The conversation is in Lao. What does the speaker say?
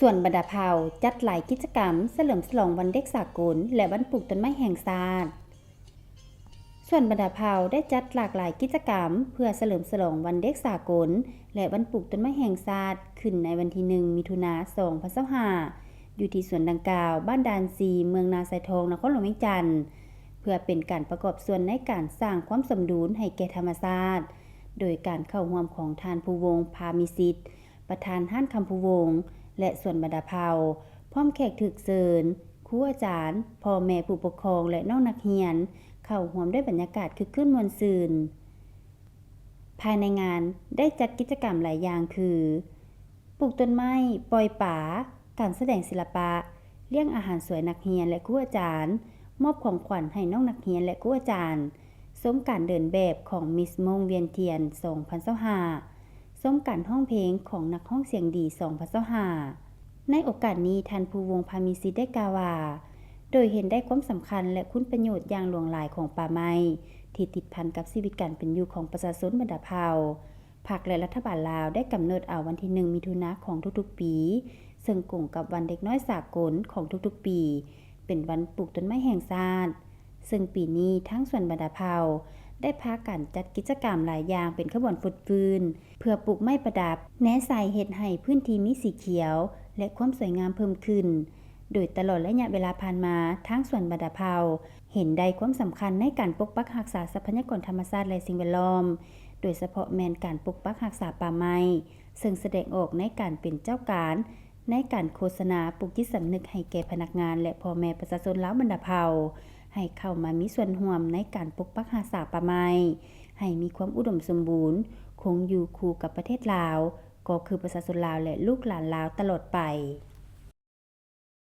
ສວນບັນດາເຜົ່າຈັດຫຼາຍກິດຈະກຳສະເຫຼີມສະຫຼອງວັນເດັກສາກົນ ແລະ ວັນປູກຕົ້ນໄມ້ແຫ່ງຊາດ. ສວນບັນດາເຜົ່າໄດ້ຈັດຫຼາກຫຼາຍກິດຈະກຳເພື່ອສະເຫຼີມສະຫຼອງວັນເດັກສາກົນ ແລະ ວັນປູກຕົ້ນໄມ້ແຫ່ງຊາດ ຂຶ້ນໃນວັນທີໜຶ່ງ ມິຖຸນາ ສອງພັນຊາວຫ້າ ຢູ່ທີ່ສວນດັ່ງກ່າວ, ບ້ານດ່ານຊີ, ເມືອງນາຊາຍທອງ, ນະຄອນຫຼວງວຽງຈັນ, ເພື່ອເປັນການປະກອບສ່ວນໃນການສ້າງຄວາມສົມດຸນໃຫ້ແກ່ທຳມະຊາດ, ໂດຍການເຂົ້າຮ່ວມຂອງທ່ານ ພູວົງ ພາມີສິດ, ປະທານຮ້ານຄຳພູວົງ ແລະ ສວນບັນດາເຜົ່າ, ພ້ອມແຂກຖືກເຊີນ, ຄູອາຈານ, ພໍ່ແມ່ຜູ້ປົກຄອງ ແລະ ນ້ອງນັກຮຽນ ເຂົ້າຮ່ວມດ້ວຍບັນຍາກາດຄຶກຄື້ນມ່ວນຊື່ນ. ພາຍໃນງານໄດ້ຈັດກິດຈະກຳຫຼາຍຢ່າງຄື ປູກຕົ້ນໄມ້, ປ່ອຍປາ, ການສະແດງສິລະປະ, ລ້ຽງອາຫານສວຍນັກຮຽນ ແລະ ຄູອາຈານ, ມອບຂອງຂວັນໃຫ້ນ້ອງນັກຮຽນ ແລະ ຄູອາຈານ, ຊົມການເດີນແບບຂອງມິສມົ້ງວຽນທຽນ ສອງພັນຊາວຫ້າ, ຊົມການຮ້ອງເພງຂອງນັກຮ້ອງສຽງດີ ສອງພັນຊາວຫ້າ. ໃນໂອກາດນີ້, ທ່ານ ພູວົງ ພາມີສິດ ໄດ້ກ່າວວ່າ ໂດຍເຫັນໄດ້ຄວາມສຳຄັນ ແລະ ຄຸນປະໂຫຍດຢ່າງຫຼວງຫຼາຍຂອງປ່າໄມ້ ທີ່ຕິດພັນກັບຊີວິດການເປັນຢູ່ຂອງປະຊາຊົນບັນດາເຜົ່າ, ພັກ ແລະ ລັດຖະບານລາວໄດ້ກຳນົດເອົາວັນທີໜຶ່ງ ມິຖຸນາຂອງທຸກໆປີ, ເຊິ່ງກົງກັບວັນເດັກນ້ອຍສາກົນຂອງທຸກໆປີ, ເປັນວັນປູກຕົ້ນໄມ້ແຫ່ງຊາດ. ເຊິ່ງປີນີ້ທາງສວນບັນດາເຜົ່າໄດ້ພາກັນຈັດກິດຈະກຳຫຼາຍຢ່າງເປັນຂະບວນຟົດຟື້ນ ເພື່ອປູກໄມ້ປະດັບ, ແນໃສ່ເຮັດໃຫ້ພື້ນທີ່ມີສີຂຽວ ແລະ ຄວາມສວຍງາມເພີ່ມຂຶ້ນ. ໂດຍຕະຫຼອດໄລຍະເວລາຜ່ານມາ, ທາງສວນບັນດາເຜົ່າເຫັນໄດ້ຄວາມສຳຄັນໃນການປົກປັກຮັກສາຊັບພະຍາກອນທຳມະຊາດ ແລະ ສິ່ງແວດລ້ອມ, ໂດຍສະເພາະແມ່ນການປົກປັກຮັກສາປ່າໄມ້, ເຊິ່ງສະແດງອອກໃນການເປັນເຈົ້າການ ໃນການໂຄສະນາປຸກຈິດສຳນຶກໃຫ້ແກ່ພະນັກງານ ແລະ ພໍ່ແມ່ປະຊາຊົນລາວບັນດາເຜົ່າ ໃຫ້ເຂົ້າມາມີສ່ວນຮ່ວມໃນການປົກປັກຮັກສາປ່າໄມ້ ໃຫ້ມີຄວາມອຸດົມສົມບູນ, ຄົງຢູ່ຄູ່ກັບປະເທດລາວ, ກໍຄືປະຊາຊົນລາວ ແລະ ລູກຫຼານລາວຕະຫຼອດໄປ.